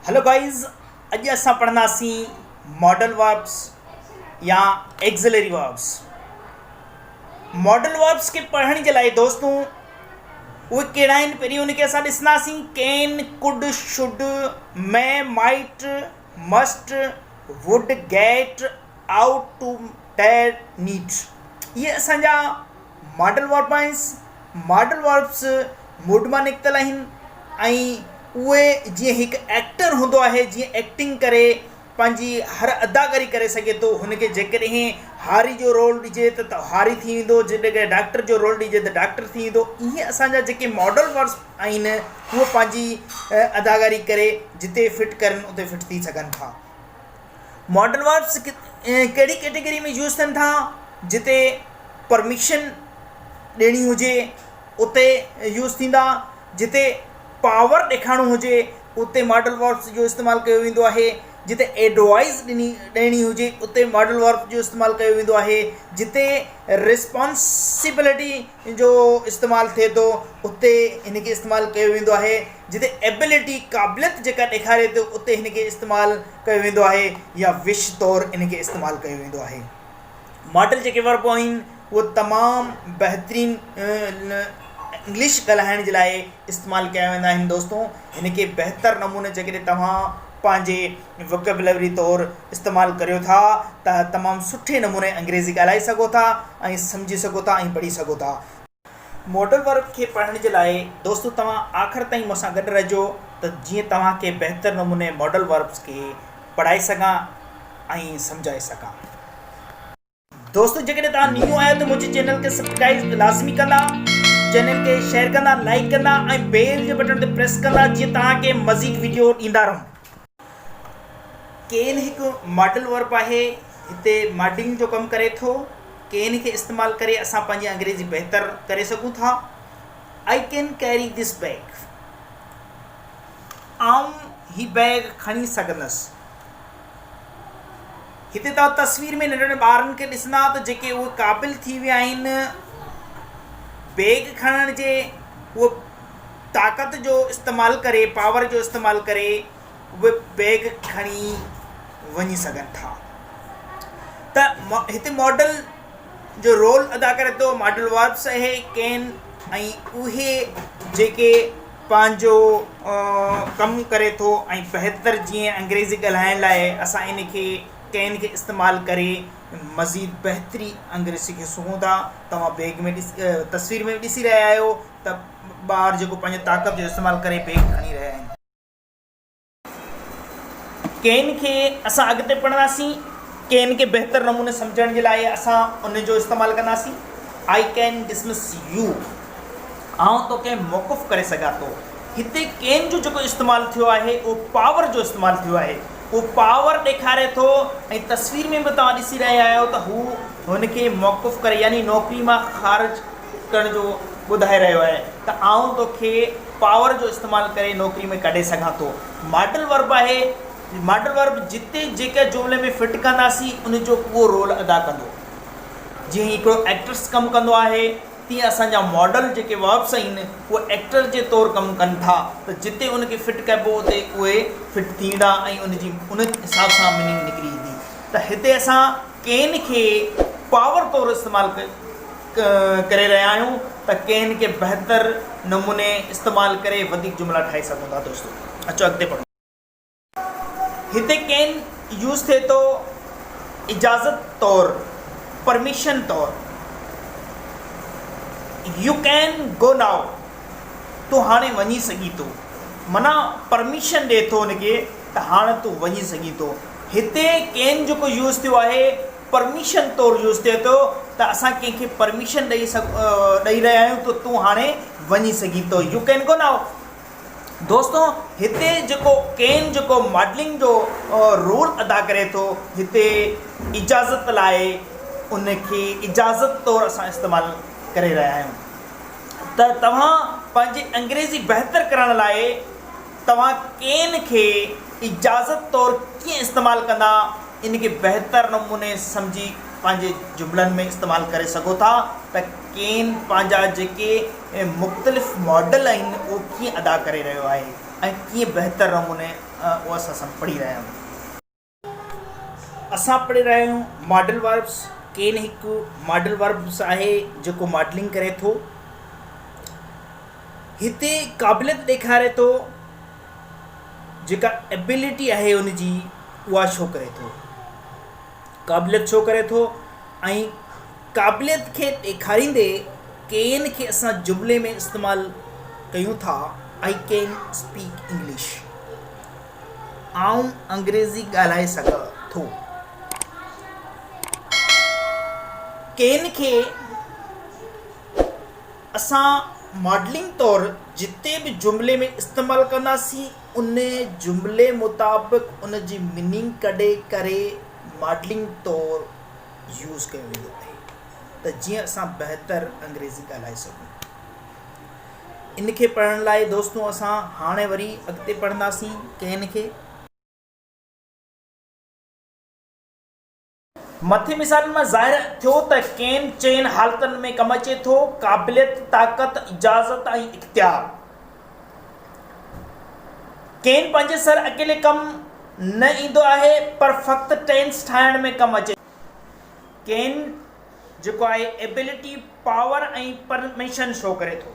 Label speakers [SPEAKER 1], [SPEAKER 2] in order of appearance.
[SPEAKER 1] Hello guys اڄ اسان پڙهنداسين ماڊل وربس يا ايگزلري وربس ماڊل وربس کي پڙهڻ جي لاء دوستو اهي ڪهڙا آهن پهرين ان کي اسان ڏسنداسين can could should may might must would get ought to dare need اهي اسان جا ماڊل ورب آهن ماڊل وربس موڊ مان نڪتل آهن ۽ اهي جيئن هڪ ايڪٽر هوندو آهي جيئن ايڪٽنگ ڪري پنهنجي هر اداڪاري ڪري سگهي ٿو هن کي جيڪڏهن هاري جو رول ڏجي ته هاري ٿي ويندو جيڪڏهن ڊاڪٽر جو رول ڏجي ته ڊاڪٽر ٿي ويندو ائين اسان جا جيڪي ماڊل وربس آهن اهي پنهنجي اداڪاري ڪري جتي فٽ ڪرن اتي فٽ ٿي سگهن ٿا ماڊل وربس ڪهڙي ڪيٽيگري ۾ يوز ٿين ٿا جتي پرميشن ڏيڻي هجي اتي يوز ٿيندا جتي پاور ڏيکارڻو هجي اتي ماڊل وربس جو استعمال ڪيو ويندو آهي جتي ايڊوائز ڏني ڏيڻي هجي اتي ماڊل ورب جو استعمال ڪيو ويندو آهي جتي ريسپانسبلٽي جو استعمال ٿئي ٿو اتي هن کي استعمال ڪيو ويندو آهي جتي ايبلٽي قابليت جيڪا ڏيکاري ٿو اتي هن کي استعمال ڪيو ويندو آهي يا وش طور ان کي استعمال ڪيو ويندو آهي ماڊل جيڪي ورب آهن اهي تمام بهترين انگلش ڳالهائڻ جي لاء استعمال ڪيا ويندا آهن دوستو هن کي بهتر نموني جيڪڏهن توهان پنهنجي ووڪيبلري طور استعمال ڪريو ٿا ته تمام سٺي نموني انگريزي ڳالهائي سگهو ٿا ۽ سمجهي سگهو ٿا ۽ پڙهي سگهو ٿا. ماڊل ورڪ کي پڙهڻ جي لاء دوستو توهان آخر تائين مون سان گڏ رهجو ته جيئن توهان کي بهتر نموني ماڊل وربس کي پڙهائي سگهان ۽ سمجهائي سگهان. دوستو جيڪڏهن توهان نيو آهيو ته منهنجي چينل کي سبسڪرائب لازمي ڪندا چينل کي شيئر ڪندا لائيڪ ڪندا ۽ بيل جي بٽڻ تي پريس ڪندا جيئن توهان کي مزيد ويڊيو ڏيندا رهون. ڪين هڪ ماڊل ورب آهي هتي ماڊلنگ جو ڪم ڪري ٿو ڪين کي استعمال ڪري اسان پنهنجي انگريزي بهتر ڪري سگهون ٿا I can carry this bag آئون هي بيگ کڻي سگهندس. هتي توهان تصوير ۾ ننڍڙن ٻارن کي ڏسندا ته جيڪي اهي قابل ٿي ويا آهن بيگ کڻڻ جي اهي طاقت جو استعمال ڪري پاور جو استعمال ڪري اهي بيگ کڻي وڃي سگهن ٿا ته هتي ماڊل جو رول ادا ڪري ٿو ماڊل وربس اهي ڪين ۽ اهي جيڪي پنهنجو ڪم ڪري ٿو ۽ بهتر جيئن انگريزي ڳالهائڻ لاء اسان ان کي ڪين کي استعمال ڪري مزيد بهتري انگريزي سکي سگهون ٿا توهان بيگ ۾ ڏس تصوير ۾ ڏسي رهيا آهيو ته ٻار جيڪو پنهنجي طاقت جو استعمال ڪري بيگ کڻي رهيا آهن. ڪين کي اسان اڳتي پڙهنداسين. ڪين کي بهتر نموني سمجهڻ جي لاء اسان ان جو استعمال ڪنداسين. I can dismiss you آئون توکي موقف ڪري سگهان ٿو. هتي ڪين جو جيڪو استعمال ٿيو آهي اهو پاور جو استعمال ٿيو آهي. اهو پاور ڏيکاري ٿو ۽ تصوير ۾ به توهان ڏسي رهيا آهيو ته هو هن کي موقف ڪري يعني نوڪري مان خارج ڪرڻ جو ٻڌائي رهيو آهي ته آئون توکي پاور جو استعمال ڪري نوڪري ۾ ڪڍي سگهان ٿو. ماڊل ورب آهي، ماڊل ورب جتي جيڪا جملي ۾ فٽ ڪنداسين ان جو اهو رول ادا ڪندو. جيئن هڪڙو ايڪٽرس ڪم ڪندو آهي تيئن اسان جا ماڊل جيڪي وربس آهن اهي ايڪٽر جي طور ڪم ڪن ٿا ته جتي ان کي فٽ ڪبو اتي اهي فٽ ٿي ويندا ۽ ان جي ان حساب سان ميننگ نڪري ايندي ته هتي اسان ڪين کي پاور طور استعمال ڪري رهيا آهيون ته ڪين کي بهتر نموني استعمال ڪري وڌيڪ جملا ٺاهي سگهون ٿا دوستو اچو اڳتي پڙهون. هتي ڪين يوز ٿئي ٿو اجازت طور پرميشن طور يو ڪين گو نائو تون هاڻي وڃي سگهين ٿو معنيٰ پرميشن ڏئي ٿو ان کي ته هاڻ تون وڃي سگهين ٿو هتي ڪين جيڪو يوز ٿيو آهي پرميشن طور يوز ٿئي ٿو ته اسان ڪنهن کي پرميشن ڏئي ڏئي رهيا آهيون ته تون هاڻي وڃي سگهين ٿو يو ڪين گو نائو دوستو هتي جيڪو ڪين جيڪو ماڊلنگ جو رول ادا ڪري ٿو هتي اجازت لاء ان کي اجازت طور اسان استعمال ڪري رهيا آهيون ته توهان پنهنجي انگريزي بهتر ڪرڻ لاء توهان ڪين کي اجازت طور ڪيئن استعمال ڪندا ان کي بهتر نموني سمجهي پنهنجي جملن ۾ استعمال ڪري سگهو ٿا ته ڪين پنهنجا جيڪي مختلف ماڊل آهن اهو ڪيئن ادا ڪري رهيو آهي ۽ ڪيئن بهتر نموني اهو اسان پڙهي رهيا آهيون. اسان پڙهي رهيا آهيون ماڊل وربس، ڪين هڪ ماڊل وربس آهي جيڪو ماڊلنگ ڪري ٿو. هتي قابليت ڏيکاري ٿو جيڪا ابيلٽي آهي ان جي اها شو ڪري ٿو. قابليت شو ڪري ٿو ۽ قابليت کي ڏيکاريندي ڪين کي اسان جملي ۾ استعمال ڪيون ٿا I can speak English. آئون انگريزي ڳالهائي سگهان ٿو. ڪين کي اسان ماڊلنگ طور جتي به جملي ۾ استعمال ڪنداسين ان جملي مطابق ان جي ميننگ ڪڍي ڪري ماڊلنگ طور يوز ڪيو ويندو آهي ته جيئن اسان بهتر انگريزي ڳالهائي سگهون. ان کي پڙهڻ لاء دوستو اسان هاڻي وري اڳتي پڙهنداسين ڪين کي. مٿين مثالن مان ظاهر ٿيو ته ڪين چئن حالتن ۾ ڪم اچي ٿو، قابليت، طاقت، اجازت ۽ اختيار. ڪين پنهنجي سر اڪيلي ڪم نه ايندو آهي پر فقط ٽينس ٺاهڻ ۾ ڪم اچي ٿو. ڪين جيڪو آهي ايبلٽي، پاور ۽ پرميشن شو ڪري ٿو.